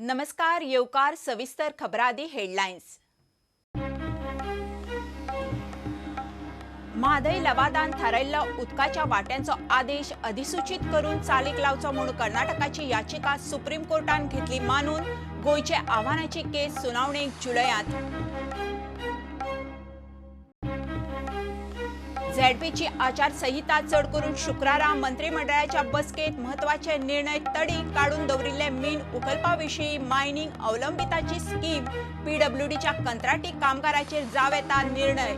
नमस्कार, येवकार सविस्तर खबरादी हेडलायन्स. म्हादय लवादान थारायल्लो उदकाच्या वाट्यांचो आदेश अधिसूचित करून चालीक लावचो म्हूण कर्नाटकाची याचिका सुप्रीम कोर्टान घेतली मानून. गोंयचे आव्हानाची केस सुनावणेक जुलयांत. झेडपीची आचारसंहिता चड करून शुक्रारा मंत्रिमंडळाच्या बसकेत म्हत्वाचे निर्णय. तडी काडून दवरिल्ले मीन उखलपा विशीं मायनिंग अवलंबिताची स्कीम पीडब्ल्यूडीच्या कंत्राटी कामगाराचेर जावं येता निर्णय.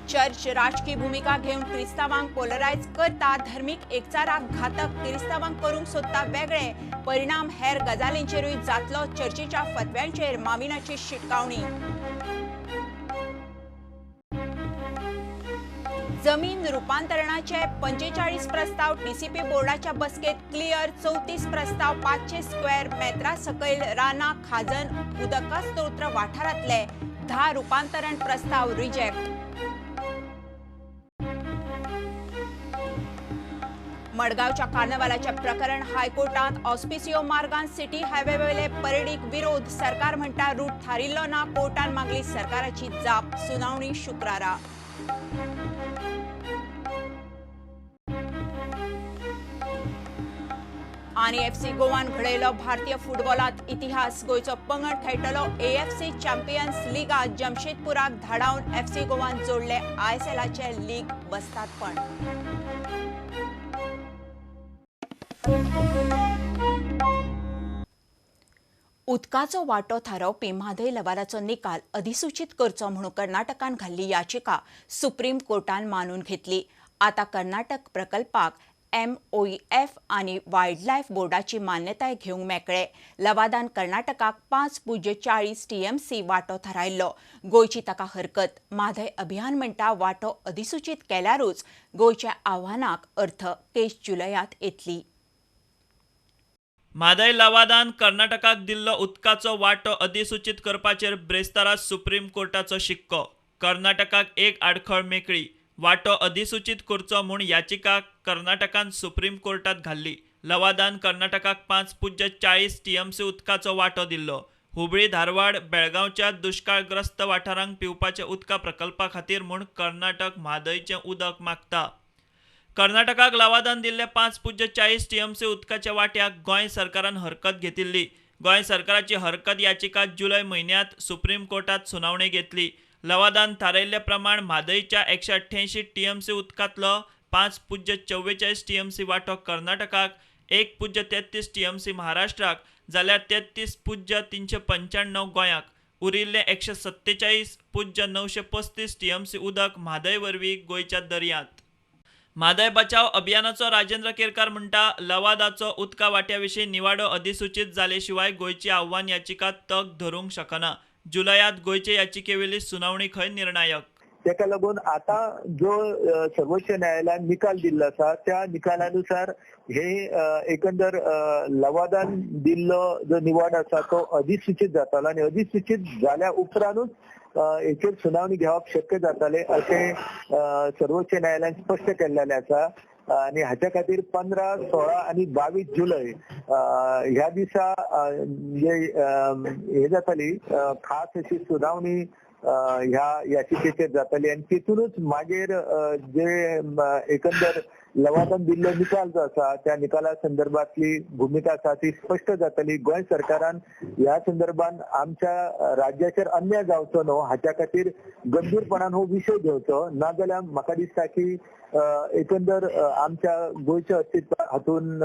चर्च राजकी भूमिका घेवन क्रिस्तावांक पोलरायज करता. धर्मीक एकचाराक घातक क्रिस्तावांक करूंक सोदता वेगळे, परिणाम हेर गजालींचेरूय जातलो. चर्चीच्या फतव्यांचेर माविनाची शिटकावणी. जमीन रुपांतरणाचे 45 प्रस्ताव टीसीपी बोर्डाच्या बसकेत क्लियर. 34 प्रस्ताव 500 स्क्वेअर मेत्रा सकयल राना खाजन उदका स्त्रोत वाठारांतले 10 रुपांतरण प्रस्ताव रिजेक्ट. मडगांवच्या कार्नवालाच्या प्रकरण हायकोर्टात ऑस्पिसियो मार्गान सिटी हायवेवेले परेडीक विरोध. सरकार म्हणटा रूट थारिल्लो ना. कोर्टान मागली सरकाराची जाप. सुनावणी शुक्रारा. आनी एफसी गोवान घडयलो भारतीय फुटबॉलांत इतिहास. गोंयचो पंगड खेळटलो एएफसी चॅम्पियन्स लिगात. जमशेदपुराक धाडावन एफसी गोवान जोडले आयएसएलाचे लीग बसतातपण. उदकाचो वांटो थारावपी म्हादय लवादाचो निकाल अधिसूचित करचो म्हणून कर्नाटकान घाल्ली याचिका सुप्रीम कोर्टान मानून घेतली. आता कर्नाटक प्रकल्पाक एमओईएफ आनी वायल्डलायफ बोर्डाची मान्यताय घेवंक मेकळे. लवादान कर्नाटकाक 5.40 टीएमसी वांटो थारायल्लो. गोंयची ताका हरकत. म्हादय अभियान म्हणटा वांटो अधिसूचित केल्यारूच गोंयच्या आव्हानाक अर्थ. केस जुलयात येतली. म्हादय लवादान कर्नाटकाक दिल्लो उदकाचो वांटो अधिसूचित करपाचेर ब्रेस्तारा सुप्रीम कोर्टाचो शिक्को. कर्नाटकाक एक आडखळ मेकळी. वांटो अधिसूचित करचो म्हूण याचिका कर्नाटकान सुप्रीम कोर्टात घाल्ली. लवादान कर्नाटकाक 5.40 टीएमसी उदकाचो वांटो दिल्लो. हुबळी, धारवाड, बेळगांवच्या दुश्काळग्रस्त वाठारांक पिवपाच्या उदका प्रकल्पा खातीर म्हूण कर्नाटक म्हादयचें उदक मागता. कर्नाटकाक लवादान दिल्ले 5.40 टीएमसी उदकाच्या वांट्याक गोंय सरकारान हरकत घेतिल्ली. गोंय सरकाराची हरकत याचिका जुलय म्हयन्यांत सुप्रीम कोर्टात सुनावणी घेतली. लवादान थारायिल्ले प्रमाण म्हादयच्या 188 टीएमसी उदकांतलो 5.44 टीएमसी वांटो कर्नाटकाक, 1.33 टीएमसी महाराष्ट्राक जाल्यार 33.395 गोंयाक, उरिल्ले 147.935 टीएमसी उदक म्हादय वरवीं गोंयच्या दर्यांत. म्हादय बचाव अभियानाचो राजेंद्र केरकार म्हणटा लवादाचो उदका वांट्या विशीं निवाडो अधिसूचित जाले शिवाय गोंयची आव्हान याचिका तग धरूंक शकना. जुलयात गोंयचे याचिकेवेली सुनावणी खंय निर्णायक. ताका लागून आतां जो सर्वोच्च न्यायालयान निकाल दिल्लो आसा त्या निकालानुसार हे एकंदर लवादान दिल्लो जो निवाडो आसा तो अधिसूचित जातालो आनी अधिसूचित जाल्या उपरांतूच हेचेर सुनावणी घेवप शक्य जाताले अशें सर्वोच्च न्यायालयान स्पश्ट केल्लें आसा. आनी हाच्या खातीर 15, 16 आनी 22 जुलय ह्या दिसा म्हणजे हे जाताली खास अशी सुनावणी ह्या याचिकेचेर जाताली आनी तितूनच मागीर जे एकंदर लवादान दिल्लो निकाल जो आसा त्या निकाला संदर्भातली भुमिका आसा ती स्पश्ट जातली. गोंय सरकारान ह्या संदर्भात आमच्या राज्याचेर अन्याय जावचो न्हू हाच्या खातीर गंभीरपणान हो विशय घेवचो, नाजाल्यार म्हाका दिसता की एकंदर आमच्या गोंयच्या अस्तित्व हातून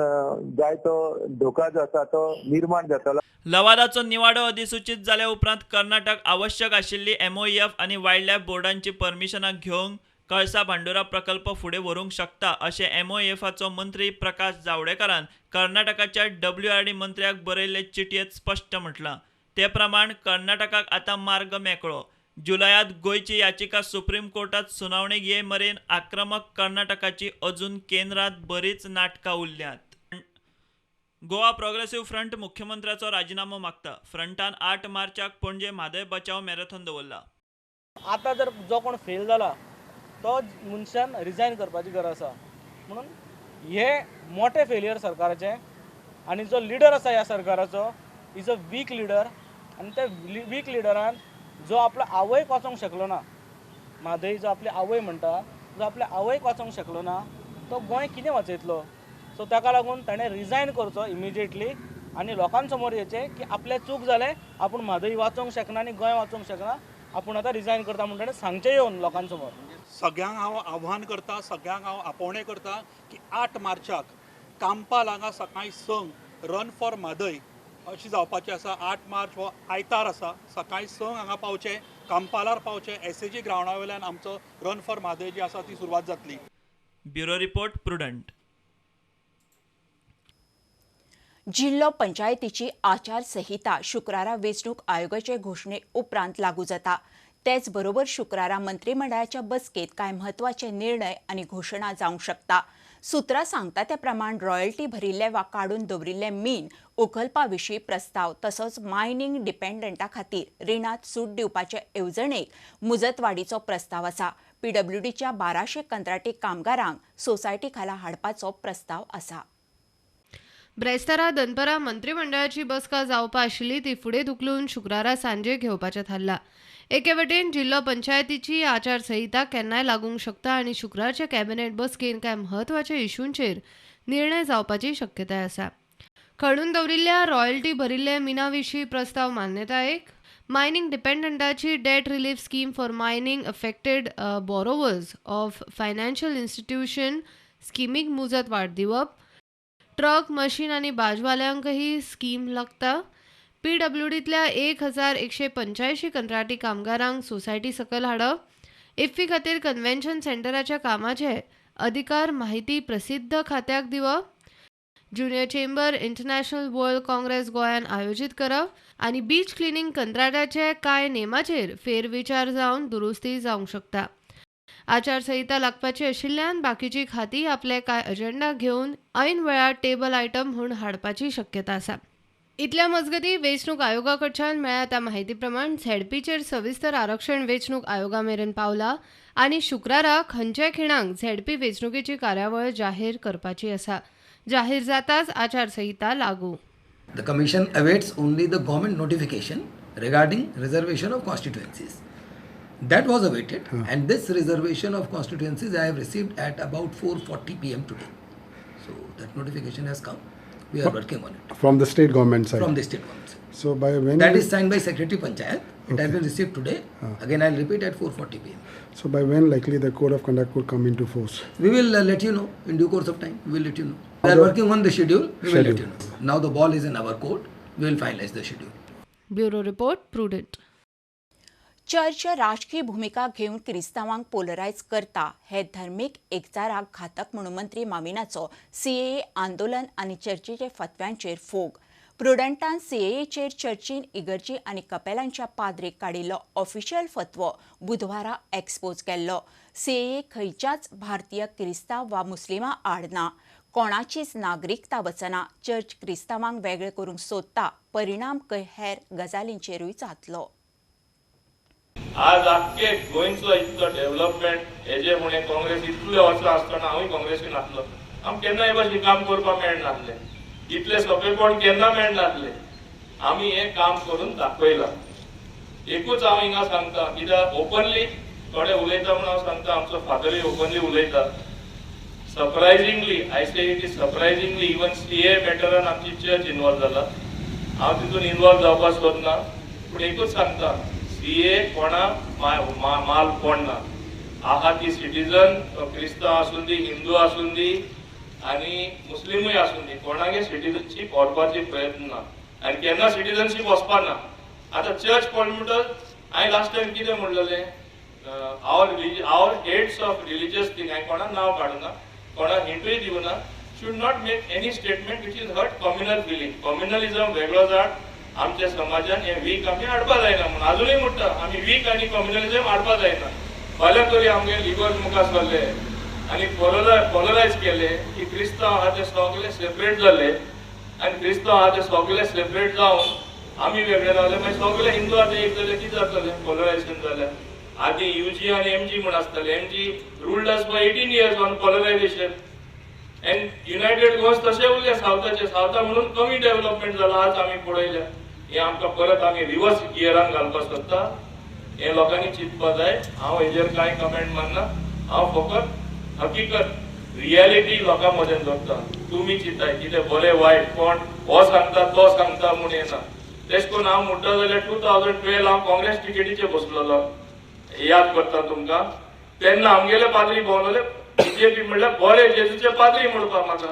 जायतो धोका जो आसा तो निर्माण जातलो. लवादाचो निवाडो अधिसूचित जाल्या उपरांत कर्नाटक आवश्यक आशिल्ली एमओईएफ आनी वायल्डलायफ बोर्डांची परमिशनां घेवंक कळसा भांडुरा प्रकल्प फुडें व्हरूंक शकता अशें एमओएफाचो मंत्री प्रकाश जावडेकरान कर्नाटकाच्या डब्ल्यूआरडी मंत्र्याक बरयल्ले चिटयेंत स्पश्ट म्हटलां. ते प्रमाण कर्नाटकाक आतां मार्ग मेकळो. जुलयात गोंयची याचिका सुप्रीम कोर्टात सुनावणेक ये मेरेन आक्रमक कर्नाटकाची अजून केंद्रांत बरीच नाटकां उरल्यांत. गोवा प्रोग्रेसिव्ह फ्रंट मुख्यमंत्र्याचो राजिनामो मागता. फ्रंटान 8 मार्चाक पणजे म्हादय बचाव मॅरेथॉन दवरला. आतां जर जो कोण फेल जाला तो मनशान रिजायन करपाची गरज आसा म्हणून हे मोठे फेलियर सरकाराचें आनी जो लिडर आसा ह्या सरकाराचो is a weak leader आनी त्या वीक लिडरान जो आपलो आवयक वाचोवंक शकलो ना, म्हादय जो आपली आवय म्हणटा, जो आपल्या आवयक वाचोवंक शकलो ना तो गोंय कितें वाचयतलो. सो ताका लागून ताणें रिजायन करचो इमिजिएटली आनी लोकांसमोर येचें की आपलें चूक जालें, आपूण म्हादय वाचोवंक शकना आनी गोंय वाचोवंक शकना, आपूण आतां रिजायन करता म्हूण ताणें सांगचें येवन लोकांसमोर. सगळ्यांक हांव आव्हान करता, सगळ्यांक हांव आपोवणें करता की 8 मार्चाक कांपाल हांगा सकाळीं 6 रन फॉर म्हादय अशी जावपाची आसा. 8 मार्च हो आयतार आसा. सकाळीं 6 हांगा पावचें, कांपालार पावचें. एसएजी ग्रावंडा वयल्यान आमचो रन फॉर म्हादय जी आसा ती सुरवात जातली. Bureau report, Prudent. जिल्लो पंचायतीची आचारसंहिता शुक्रारा वेंचणूक आयोगाचे घोशणे उपरांत लागू जाता. तेच बरोबर शुक्रारा मंत्रिमंडळाच्या बसकेत कांय म्हत्वाचे निर्णय आनी घोशणा जावंक शकता. सूत्रां सांगता ते प्रमाण रॉयल्टी भरिल्ले वा काडून दवरिल्ले मीन उखलपा विशीं प्रस्ताव तसोच मायनिंग डिपेंडंटा खातीर रिणांत सूट दिवपाचे येवजणेक मुजतवाडीचो प्रस्ताव आसा. पीडब्ल्यूडीच्या 1200 कंत्राटी कामगारांक सोसायटी खाला हाडपाचो प्रस्ताव आसा. ब्रेस्तारा दनपरा मंत्रिमंडळाची बसका जावपा आशिल्ली ती फुडें धुकलून शुक्रारा सांजे घेवपाचें थारलां. एके वटेन जिल्लो पंचायतीची आचारसंहिता केन्नाय लागूंक शकता आनी शुक्रारच्या कॅबिनेट बसकेन कांय म्हत्वाच्या इशूंचेर निर्णय जावपाची शक्यताय आसा. खणून दवरिल्ल्या रॉयल्टी भरिल्ले मिना विशीं प्रस्ताव मान्यतायेक, mining डिपेंडंटाची debt relief scheme for mining affected borrowers of financial institution स्किमीक मुजत वाड दिवप, ट्रक मशीन आनी बाजवाल्यांकही स्कीम लागता. पीडब्ल्यूडींतल्या 1185 कंत्राटी कामगारांक सोसायटी सकयल हाडप, इफ्फी खातीर कन्व्हेन्शन सेंटराच्या कामाचे अधिकार माहिती प्रसिद्ध खात्याक दिवप, Junior Chamber International World Congress गोंयान आयोजीत करप आनी बीच क्लिनींग कंत्राटाचे कांय नेमाचेर फेरविचार जावन दुरुस्ती जावंक शकता. आचारसंहिता लागपाची आशिल्ल्यान बाकीची खातीं आपले कांय अजेंडा घेवन ऐन वेळार टेबल आयटम म्हूण हाडपाची शक्यता आसा. इतल्या मजगतीं वेंचणूक आयोगा कडच्यान मेळ्ळ्या त्या माहिती प्रमाण झेडपीचेर सविस्तर आरक्षण वेंचणूक आयोगा मेरेन पावला आनी शुक्रारा खंयच्याय खिणाक झेडपी वेंचणुकेची कार्यावळ जाहीर करपाची आसा. जाहीर जाताच आचारसंहिता लागू. The commission awaits only the government notification regarding reservation of constituencies. That was awaited, and this reservation of constituencies I have received at about 4:40 p.m. today. So that notification has come. We are working on it. From the state government side? From the state government side. So by when? That is signed by Secretary Panchayat. It has been received today. Again, I will repeat at 4:40 p.m. So by when likely the code of conduct could come into force? We will let you know in due course of time. We will let you know. We are working on the schedule. We will let you know. Now the ball is in our court. We will finalize the schedule. Bureau report, Prudent. Church राजकीय भूमिका घेवन क्रिस्तांवांक पोलरायज करता हे धर्मीक एकचाराक घातक म्हणून मंत्री माविनाचो सीएए आंदोलन आनी चर्चीचे फतव्यांचेर फोग. प्रुडंटान सीएएचेर चर्चीन इगर्जी आनी कपेलांच्या पाद्रीक काडिल्लो ऑफिशियल फतवो बुधवारा एक्सपोज केल्लो. सीएए खंयच्याच भारतीय क्रिस्तांव वा मुस्लिमां आड ना, कोणाचीच नागरिकता वचना. चर्च क्रिस्तांवांक वेगळे करूंक सोदता, परिणाम खंय हेर गजालींचेरूय जातलो. आज आख्खे गोंयचो इतलो डेव्हलपमेंट हेजे म्हणे काँग्रेस इतले वर्सां आसतना हांवूय काँग्रेसीन आसलो, आमकां केन्ना हे भाशेन काम करपाक मेळनासलें, इतलें सोंपेपण केन्ना मेळनासलें. आमी हें काम करून दाखयलां. एकूच हांव हिंगा सांगता, कित्याक ओपनली थोडे उलयता म्हूण हांव सांगता, आमचो फादरूय ओपनली उलयता. Surprisingly I say it is surprisingly even CAA मॅटरान आमची चर्च इनवॉल्व जाला. हांव तितून इनवॉल्व जावपाक सोदना, पूण एकूच सांगता, सीए कोणा माल कोण ना आहा ती सिटीजन क्रिस्तांव आसूं दी, हिंदू आसूं दी आनी मुस्लिमूय आसूं दी, कोणागे सिटीजनशीप व्हरपाची प्रयत्न ना आनी केन्ना सिटीजनशीप वचपा ना. आतां चर्च पळय म्हणटच हांवें लास्ट टायम कितें म्हणलेलें, our heads of religious thing, हांवें कोणाक नांव काडूना, कोणाक हिंटूय दिवना, should not make any statement which is hurt communal feeling. Communalism वेगळो जाण आमच्या समाजान हे वीक आमी हाडपा जायना म्हणून अजुनूय म्हणटा, आमी वीक आनी कम्युनलिझम हाडपा जायना. फाल्यां तरी आमगे लिगोज मुखार सरले आनी पोलरायज केले की क्रिस्तांव आहा ते सगळे सेपरेट जाले आनी क्रिस्तांव आहा ते सगळे सेपरेट जावन आमी वेगळे रावले, मागीर सगळे हिंदू आतां एक जाले, कितें जातलें पोलरायजेशन जाल्यार. आदी युजी आनी एमजी म्हूण आसताले, MG ruled us for 18 years on polarisation. And United Goa तशें उरलें सावथाचें, सावथा म्हणून कमी डेव्हलपमेंट जालां. आज आमी पळयल्या हें आमकां परत आमी रिवर्स गियरान घालपाक सोदता. हें लोकांनी चिंतपा जाय. हांव हेजेर कांय कमेंट मारना, हांव फकत हकीकत रियलिटी लोकां मदेन दवरता. तुमी चिंताय कितें बरें वायट, कोण हो सांगता तो सांगता म्हूण येना. तेश करून हांव म्हणटा जाल्यार 2012 हांव काँग्रेस टिकेटीचेर बसलेलो, याद करता तुमकां. तेन्ना आमगेले पाद्री भोंवलेले बीजेपी म्हणल्यार बरे जेजूचे पाद्री म्हणपाक म्हाका,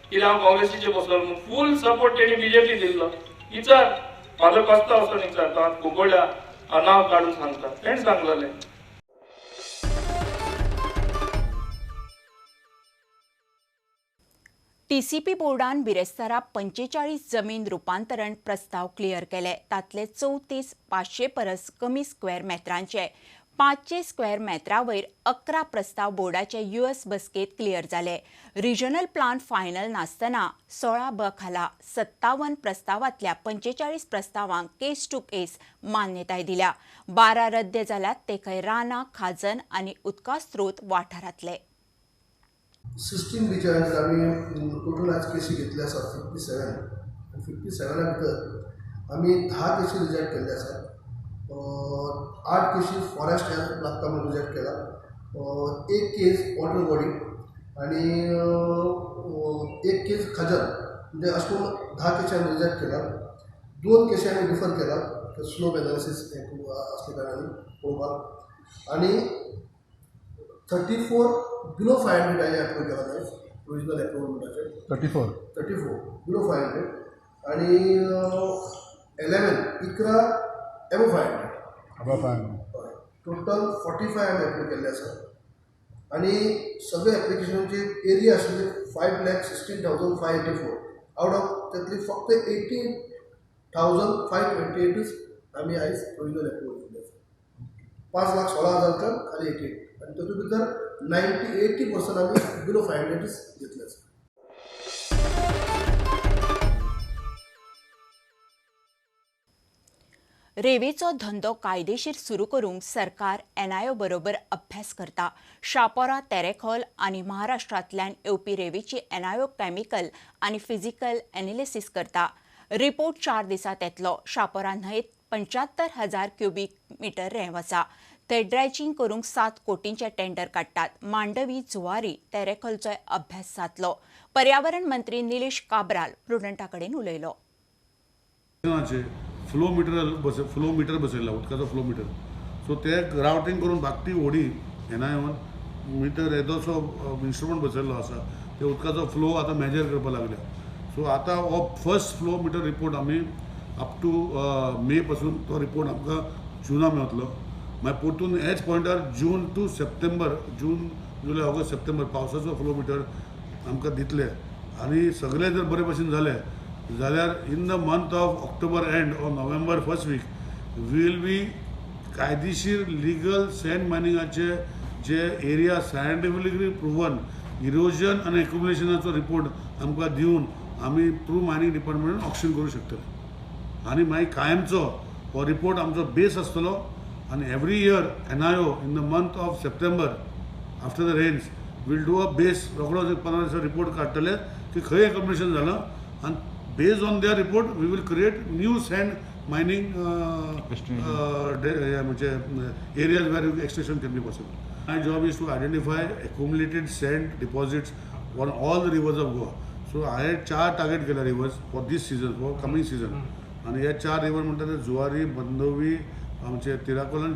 कित्याक हांव काँग्रेसीचे बसलो म्हणून फूल सपोर्ट तेणी बीजेपी दिल्लो. विचार म्हाजो कस्ता वचोन विचार, तो आतां कुंकळ्या हांव नांव काडून सांगता, तेणें सांगलेलें. टीसीपी बोर्डान बिरेस्तारा 45 जमीन रुपांतरण प्रस्ताव क्लियर केले. तांतले 34 500 परस कमी स्क्वेअर मेत्रांचे, 500 स्क्वेअर मेत्रा वयर 11 प्रस्ताव बोर्डाचे यूएस बसकेंत क्लियर जाले. रिजनल प्लान फायनल नासतना 16 ब खाला 57 प्रस्तावांतल्या 45 प्रस्तावांक केस टू केस मान्यताय दिल्या. 12 रद्द जाल्यात ते खंय रानां, खाजन आनी उदका स्रोत वाठारांतले. 16 रिजन्स आमी टोटल आज केसी घेतले आसात 57 आनी 57 भितर आमी 10 केसी रिजेक्ट केल्ले आसात. 8 केसी फॉरेस्ट लागता म्हणून रिजेक्ट केला, 1 केस वॉटर बॉडी आनी 1 केस खाजन, म्हणजे अशें करून 10 केसी आमी रिजेक्ट केला. 2 केसी आमी रिफर केला स्लोप एनालिसीस आसले कारणान पळोवपाक, आनी 34 बिलो 500 हांवें अप्रूव केला जाय प्रोविजनल अप्रुवल म्हणटाचे 34 बिलो 500 आनी 11 एबो 500, हय टोटल 45 आमी अप्रूव केल्ले आसा. आनी सगळे एप्लिकेशनाची एरिया आशिल्ली 5,16,584, आवट ऑफ तातली फक्त 18,528 आमी आयज प्रोविजनल अप्रुवल केल्ले आसा. 5,16,000 खाली 88 आनी तातूंत भितर 80% आमी बिलो 500 घेतले आसा. रेवेचो धंदो कायदेशीर सुरू करूंक सरकार एनआयओ बरोबर अभ्यास करता. शापोरा, तेरेखोल आनी महाराष्ट्रांतल्यान येवपी रेवेची एनआयओ केमिकल आनी फिजिकल एनालिसीस करता. रिपोर्ट 4 दिसांत येतलो. शापोरा न्हंयेत 75,000 क्युबीक मिटर रेंव आसा. ते ड्रेजिंग करूंक 7 कोटींचे टेंडर काडटात. मांडवी, जुवारी, तेरेखोलचोय अभ्यास जातलो. पर्यावरण मंत्री निलेश काब्राल प्रुडंटा कडेन उलयलो. फ्लो मिटर बसयला, उदकाचो फ्लो मिटर, सो ते रावटींग करून धाकटी होडी एनआयओन मिटर येदोसो इन्स्ट्रुमेंट बसयल्लो आसा, ते उदकाचो फ्लो आतां मेजर करपाक लागल्या. सो आतां हो फर्स्ट फ्लो मिटर रिपोर्ट आमी अप टू मे पासून तो रिपोर्ट आमकां जुना मेळटलो. मागीर परतून हेच पॉयंटार जून टू सप्टेंबर, जून जुलय ऑगस्ट सप्टेंबर पावसाचो फ्लो मिटर आमकां दितले. आनी सगळें जर बरे भशेन जालें जाल्यार in the month of October end or November first week will be कायदेशीर लिगल सँड मायनिंगाचे जे एरिया सायंटिफिकली प्रुवन इरोजन आनी एक्युमुलेशनाचो रिपोर्ट आमकां दिवन आमी थ्रू मायनिंग डिपार्टमेंटान ऑक्शन करूं शकतले. आनी मागीर कायमचो हो रिपोर्ट आमचो बेस आसतलो. आनी every year NIO in the month of September after the rains will do a base, रोखडो 15 दिसां रिपोर्ट काडटले की खंय एक्युमुलेशन जालां, आनी based on their report we will create new sand mining areas where extraction can be possible. My job is to identify accumulated sand deposits on all the rivers of Goa. So I had 4 target केल्या rivers for this season, for coming season. आनी हे 4 river म्हणटा ते जुवारी, बंदोवी, आमचे तिराकोल आनी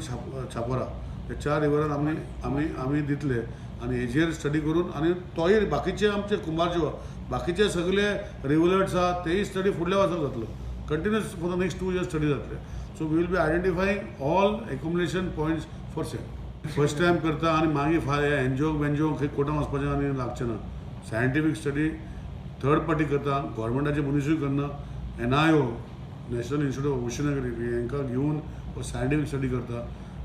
छापोरा, हे 4 रिवरान आमी आमी आमी दितले. आनी हेजेर स्टडी करून आनी तोय बाकीचे आमचे कुंभारजुवा बाकीचे सगळे रिवलर्ट्स आहा तेय स्टडी फुडल्या वर्साक जातलो. Continuous for the next 2 years study जातले. So we will be identifying all accumulation points for sand. First time करता आनी मागीर एनजीओ बेनजीओ खंय कोर्टान वचपाचें आनी लागचें ना. सायंटिफीक स्टडी थर्ड पार्टी करता, गोवोरमेंटाचे मनिसूय करना, NIO national institute of oceanography हांकां घेवन सायंटिफीक स्टडी करता.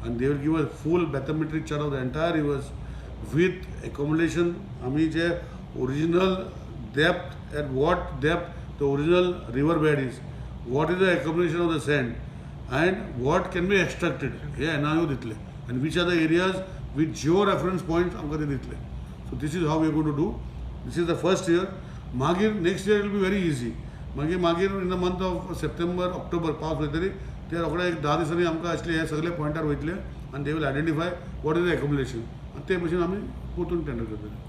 आनी they will give a full bathymetric chart of the entire rivers with accumulation. आमी जे original depth, at what depth the original river bed is, what is the accumulation of the sand and what can be extracted, hey NIO दितले. And which are the areas with geo reference points आमकां ते दितले. So this is how we going to do. This is the first year. मागीर next year will be very easy. मागीर मागीर in the month of September October पावस वयतरी ते रोखडे एक 10 दिसांनी आमकां असले हे सगळे पॉयंटार वयतले आनी they will identify what is the accumulation आनी ते भशेन आमी परतून टेंडर करतले.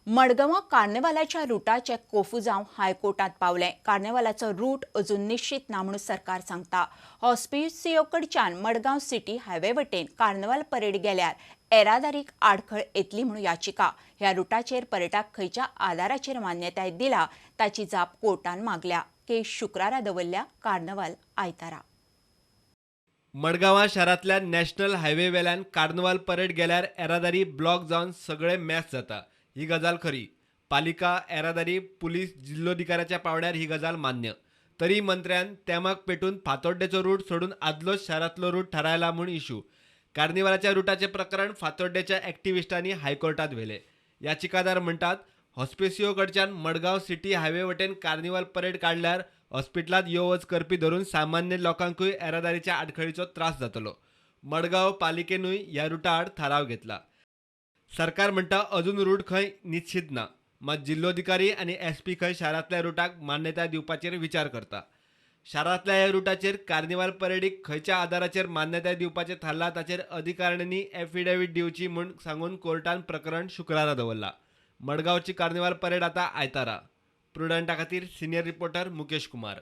मडगांवां कार्निवालाच्या रुटाचें कोफुजांव हायकोर्टांत पावलें. कार्निवालाचो रूट अजून निश्चित ना म्हणून सरकार सांगता. हॉस्पिसियो कडच्यान मडगांव सिटी हायवे वटेन कार्निवाल परेड गेल्यार येरादारीक आडखळ येतली म्हणून याचिका. ह्या रुटाचेर परेडाक खंयच्या आदाराचेर मान्यताय दिला ताची जाप कोर्टान मागल्या. केस शुक्रारा दवरल्या, कार्निवाल आयतारा. मडगांवां शारांतल्या नॅशनल हायवे वेल्यान कार्निवाल परेड गेल्यार येरादारी ब्लॉक जावन सगळे मॅस जाता ही गजाल खरी. पालिका, येरादारी, पुलीस, जिल्लोधिकाऱ्याच्या पावड्यार ही गजाल मान्य. तरी मंत्र्यान तेमाक पेटून फातोड्डेचो रूट सोडून आदलोच शारांतलो रूट थारायला म्हूण इशू. कार्निवालाच्या रुटाचें प्रकरण फातोड्डेच्या एक्टिविस्टांनी हायकोर्टांत व्हेलें. याचिकादार म्हणटात हॉस्पिसियो कडच्यान मडगांव सिटी हायवे वटेन कार्निवाल परेड काडल्यार हॉस्पिटलांत यो वच करपी धरून सामान्य लोकांकूय येरादारीच्या आडखळीचो त्रास जातलो. मडगांव पालिकेनूय ह्या रुटा आड थाराव घेतला. सरकार म्हणटा अजून रूट खंय निश्चित ना, मात जिल्लोधिकारी आनी एसपी खंय शारांतल्या रुटाक मान्यताय दिवपाचेर विचार करता. शारांतल्या ह्या रुटाचेर कार्निवाल परेडीक खंयच्या आदाराचेर मान्यताय दिवपाचें थारला ताचेर अधिकाऱ्यांनी एफिडेवीट दिवची म्हूण सांगून कोर्टान प्रकरण शुक्रारा दवरला. मडगांवची कार्निवाल परेड आतां आयतारा. प्रुडंटा खातीर सिनियर रिपोर्टर मुकेश कुमार.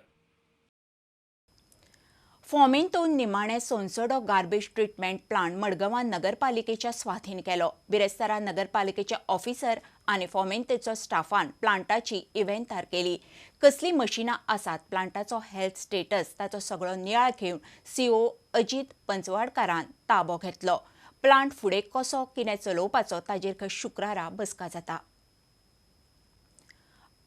फोमेंतून निमाणे सोनसडो गार्बेज ट्रिटमेंट प्लांट मडगांवां नगरपालिकेच्या स्वाधीन केलो. बिरेस्तारा नगरपालिकेचे ऑफिसर आनी फोमेंतेचो स्टाफान प्लांटाची इव्हेंतार केली. कसलीं मशिनां आसात, प्लांटाचो हेल्थ स्टेटस ताचो सगळो नियाळ घेवन सीओ अजीत पंचवाडकारान ताबो घेतलो. प्लांट फुडें कसो कितें चलोवपाचो ताजेर खंय शुक्रारा बसका जाता.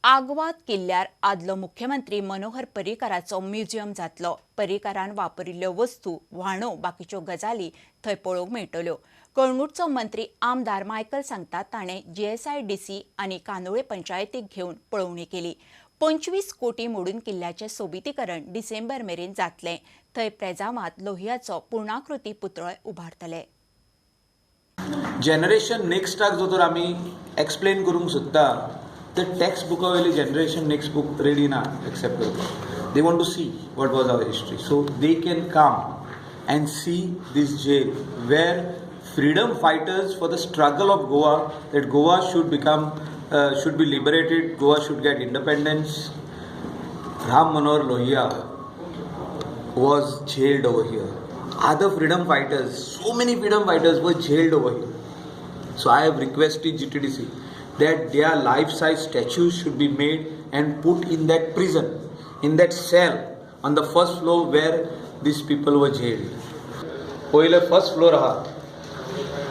आगवाद किल्ल्यार आदलो मुख्यमंत्री मनोहर पर्रीकाराचो म्युझियम जातलो. पर्रीकारान वापरिल्ल्यो वस्तू, व्हाणो, बाकीच्यो गजाली थंय पळोवंक मेळटल्यो. कळंगूटचो मंत्री आमदार मायकल सांगता ताणें जीएसआयडीसी आनी कांदोळे पंचायतीक घेवन पळोवणी केली. 25 कोटी मोडून किल्ल्याचें सोबितीकरण डिसेंबर मेरेन जातलें. थंय प्रेजावांत लोहियाचो पूर्णाकृती पुतळो उबारतले. जनरेशन नेक्स्टाक जो तर आमी एक्सप्लेन करूंक सोदता ते टेक्स्ट बुका वयली जनरेशन नेक्स्ट बुक रेडी ना एक्सेप्ट करपाक. They want to see what was our history, so they can come and see this jail where freedom fighters for the struggle of Goa, that Goa should become should be liberated, Goa should get independence. Ram Manohar Lohia was jailed over here. Other freedom fighters, so many freedom fighters were jailed over here. So I have requested GTDC that their life-size statues should be made and put in that prison, in that cell on the first floor where these people were jailed. पयले first floor आहा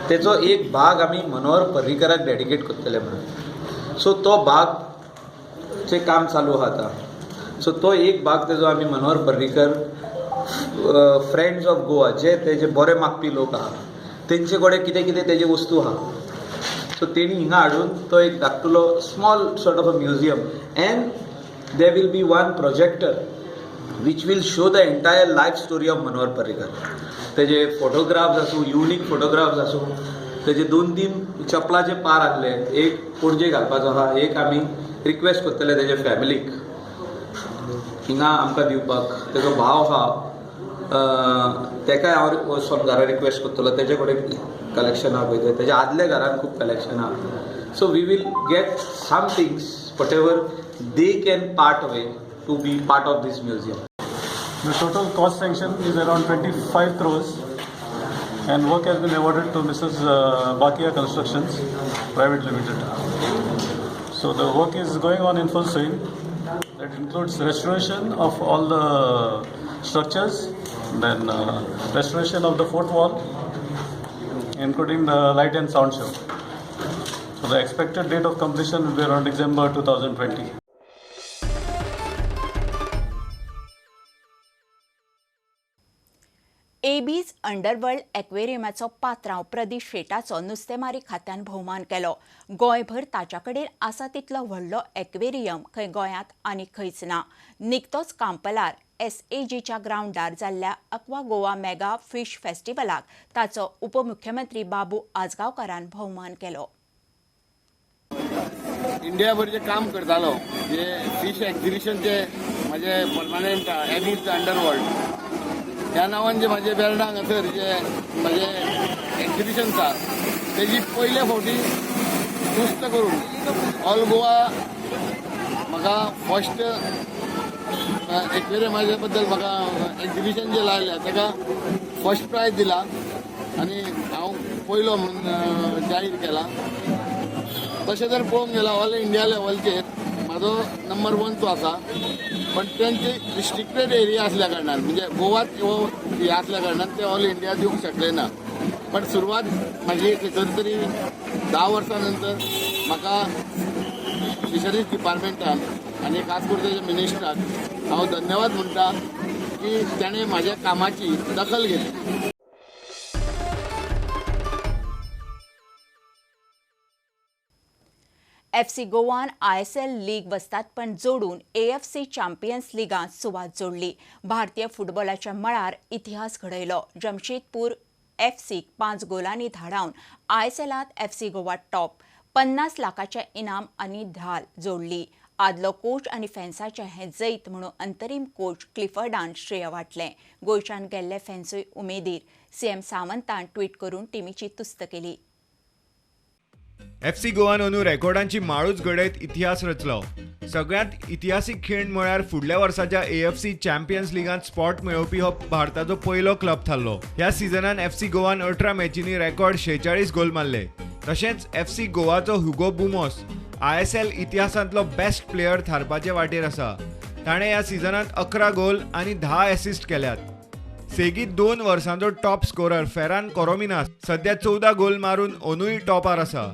तेचो एक भाग आमी Manohar पर्रीकराक dedicate करतले म्हणून. So तो भाग चें काम चालू आहा आतां. सो तो एक भाग तेजो आमी मनोहर पर्रीकर फ्रेंड्स ऑफ गोवा जे तेजे बरे मागपी लोक आहा तेंचे कडेन कितें कितें तेजे वस्तू आहा, सो तेणी हिंगा हाडून तो एक धाकटुलो small sort of a museum and there will be one projector which will show the entire life story of Manohar Parrikar. तेजे फोटोग्राफ्स आसूं, युनीक फोटोग्राफ्स आसूं, तेजे 2-3 चपलाचे पार आहले, एक पणजे घालपाचो आहा, एक आमी रिक्वेस्ट करतले तेजे फॅमिलीक हिंगा आमकां दिवपाक. तेजो भाव आहा तेकाय हांव वचोन घरा रिक्वेस्ट करतलो, तेजे कडेन कलेक्शन आहा पळय, तेज्या आदल्या घरान खूब कलेक्शन आहा. So we will get some things whatever they can part way to be part of this museum. The total cost sanction is around 25 crores and work has been awarded to Mrs. Bakia Constructions Private Limited. So the work is going on in full swing. That includes restoration of all the structures, then restoration of the fourth wall, including the light and sound show. So the expected date of completion will be around December 2020. Abies underworld एक्वेरियमाचो पात्रांव प्रदीप शेटाचो नुस्तेमारी खात्यान भोवमान केलो. गोंयभर ताच्या कडेन आसा तितलो व्हडलो एक्वेरियम खंय गोंयांत आनी खंयच ना. निकतोच कांपलार एसएजीच्या ग्रावंडार जाल्ल्या अक्वा गोवा मेगा फिश फेस्टिवलाक ताचो उपमुख्यमंत्री बाबू आजगांवकारान भोवमान केलो. इंडियाभर जे काम करतालो जे फिश एक्झिबिशन जे म्हजे परमनंट एमिड the underworld ह्या नांवान जे म्हजे वेर्णा हांगासर जे म्हजे एक्झिबिशन आसा तेजी पयले फावटी तुस्त करून ऑल गोवा म्हाका फर्स्ट एक्वेरियमाच्या बद्दल म्हाका एक्झिबिशन जे लायलें ताका फर्स्ट प्रायज दिला आनी हांव पयलो म्हणून जाहीर केला. तशें जर पळोवंक गेल्यार ऑल इंडिया लेवलचेर म्हाजो नंबर 1 तो आसा, पण तेंची रिस्ट्रिक्टेड एरिया आसल्या कारणान म्हणजे गोवात हो हे आसल्या कारणान ते ऑल इंडिया दिवंक शकले ना. पण सुरवात म्हाजी खंयसर तरी 10 वर्सां नंतर म्हाका फिशरीज डिपार्टमेंटान आनी खास करून तेच्या मिनिस्टराक हांव धन्यवाद म्हणटा की ताणें म्हाज्या कामाची दखल घेतली. एफसी गोवान आयएसएल लीग वस्तादपण जोडून एएफसी चॅम्पियन्स लिगांत सुवात जोडली. भारतीय फुटबॉलाच्या मळार इतिहास घडयलो. जमशेदपूर एफसीक 5 गोलांनी धाडावन आयएसएलांत एफसी गोवा टॉप 50 लाखाचें इनाम आनी ढाल जोडली. आदलो कोच आनी फॅन्साचें हें जैत म्हणून अंतरीम कोच क्लिफर्डान श्रेय वांटलें. गोंयच्यान गेल्ले फॅन्सूय उमेदीर. सीएम सावंतान ट्वीट करून टिमीची तुस्त केली. एफसी गोवान अंदू रेकॉर्डांची माळूच घडयत इतिहास रचलो. सगळ्यांत इतिहासीक खीण म्हळ्यार फुडल्या वर्साच्या एएफसी चॅम्पियन्स लिगांत स्पॉट मेळोवपी हो भारताचो पयलो क्लब थारलो. ह्या सिजनान एफसी गोवान 18 मॅचींनी रेकॉर्ड 46 गोल मारले. तशेंच एफसी गोवाचो ह्युगो बुमोस आयएसएल इतिहासांतलो बेस्ट प्लेयर थारपाचे वाटेर आसा. ताणें ह्या सिजनांत 11 गोल आनी 10 एसिस्ट केल्यात. सेगीत 2 वर्सांचो टॉप स्कोरर फेरान कोरोमिनास सध्या 14 गोल मारून अंदूय टॉपार आसा.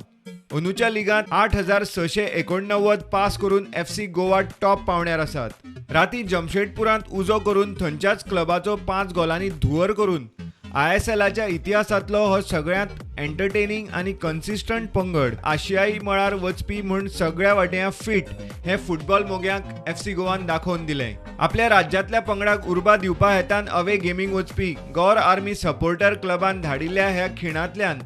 अंदूच्या लिगांत 8689 पास करून एफसी गोवा टॉप पावण्यार आसात. राती जमशेदपुरांत उजो करून थंयच्याच क्लबाचो 5 गोलांनी धुंवर करून आयएसएलाच्या इतिहासांतलो हो सगळ्यांत एंटरटेनिंग आनी कन्सिस्टंट पंगड आशियाई मळार वचपी म्हूण सगळ्या वाट्यां फिट हें फुटबॉल मोग्यांक एफसी गोवान दाखोवन दिलें. आपल्या राज्यांतल्या पंगडाक उर्बा दिवपा हेतान अवे गेमींग वचपी गौर आर्मी सपोर्टर क्लबान धाडिल्ल्या ह्या खिणांतल्यान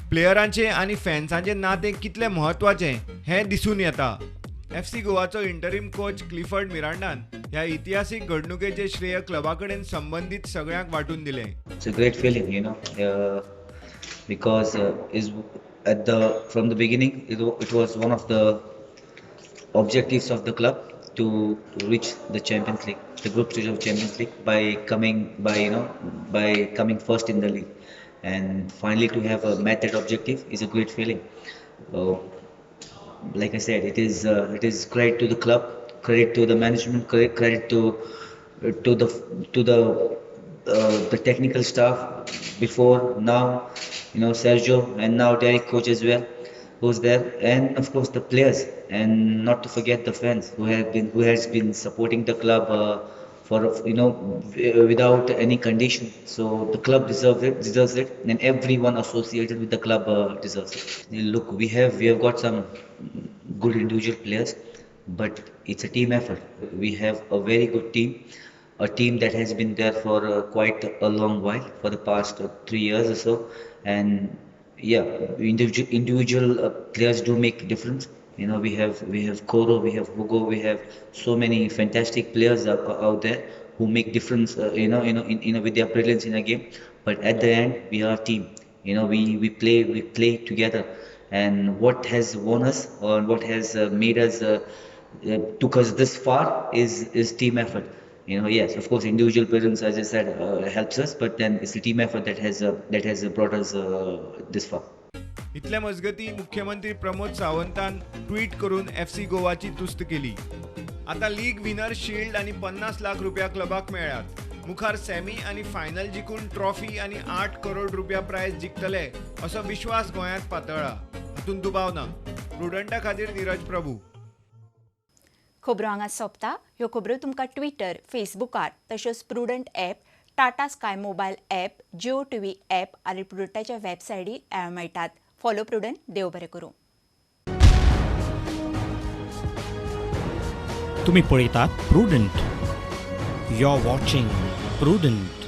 प्लेयरांचें आनी फॅन्सांचें नातें कितलें म्हत्वाचें हें दिसून येता. एफसी गोवाचो इंटरीम कोच क्लिफर्ड मिरांडान ह्या इतिहासीक घडणुकेचें श्रेय क्लबा कडेन संबंदीत सगळ्यांक वांटून दिलें. It's a great feeling, you know, because is at the from the beginning it was one of the objectives of the club to reach the Champions League, the group stage of Champions League by coming first in the league, and finally to have met that objective is a great feeling. Like I said, it is credit to the club, credit to the management, credit to the technical staff before, now, you know, Sergio, and now Derek coach as well, who's there, and of course the players, and not to forget the fans who has been supporting the club for, you know, without any condition. So the club deserves it, and everyone associated with the club deserves it. Look, we have got some good individual players, but it's a team effort. We have a very good team, a team that has been there for quite a long while, for the past 3 years or so. And yeah, individual players do make difference. You know, we have Koro, we have Hugo, we have so many fantastic players out there who make difference. You know, with their brilliance in a game. But at the end, we are a team. You know, we play together. And what has won us, or what has made us took us this far is team effort. You know, yes, of course, individual brilliance, as I said, helps us, but then it's the team effort that has brought us this far. इतल्या मजगती मुख्यमंत्री Pramod सावंतान tweet करून FC गोवाची तुस्त केली. आता league winner shield आनी 50 लाख रुपया क्लबाक मेळ्ळ्यात. मुखार सेमी आनी फायनल जिखून ट्रॉफी आनी 8 करोड रुपया प्रायज जिखतले असो विश्वास गोंयांत पातळ्ळा, हातूंत दुबाव ना. प्रुडंटा खातीर नीरज प्रभू. खबरो हांगा सोंपता. ह्यो खबरो तुमकां ट्विटर, फेसबुकार तशेंच Prudent app, Tata Sky mobile app, Jio TV app आनी प्रुडंटाच्या वेबसायटीर मेळटात. Follow prudent. देव बरें करूं. तुमी पळयतात प्रुडंट. You're watching Prudent